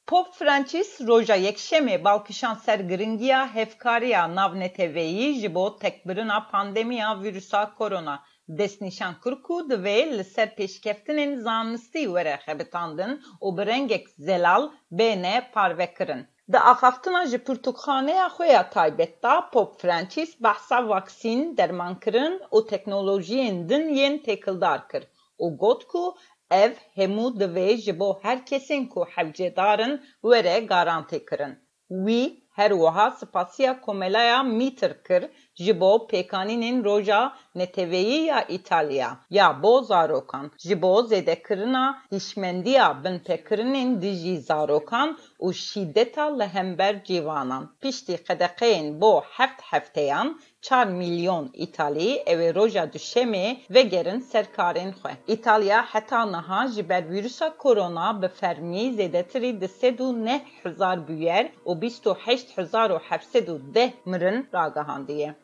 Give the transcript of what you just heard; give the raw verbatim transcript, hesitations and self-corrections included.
Pop Francis roja Yekşemê bal kişand ser giringiya hevkariya navneteweyî ji bo tekbirina pandemiya vîrusa korona, destnîşan kir ku divê li ser pêşkeftinên zanistî were xebitandin û bi rengek zelal bêne parvekirin. Di axaftina ji pirtûkxaneya xwe ya taybet de, Pop Francis behsa vaksîn, dermankirin û teknolojiyên din yên têkildar kir û got ku ev hemû divê ji bo her kesên ku hewcedar in were garantîkirin. Wî her wiha spasiya Komelaya Mîtir kir ji bo pêkanînên Roja Neteweyî ya Îtalya ya bo zarokan, ji bo zêdekirina hişmendiya binpêkirinên dijî zarokan û şîdeta li hember ciwanan. Piştî qedeqeyên bo heft hefteyan, çar milyon Îtalî ew ê roja Duşemê vegerin ser karên xwe. Îtalya heta niha ji ber vîrusa korona bi fermî zêdetirî du sed û neh hezar bûyer û bîst û heşt hezar û heft sed û deh mirin ragihandiye.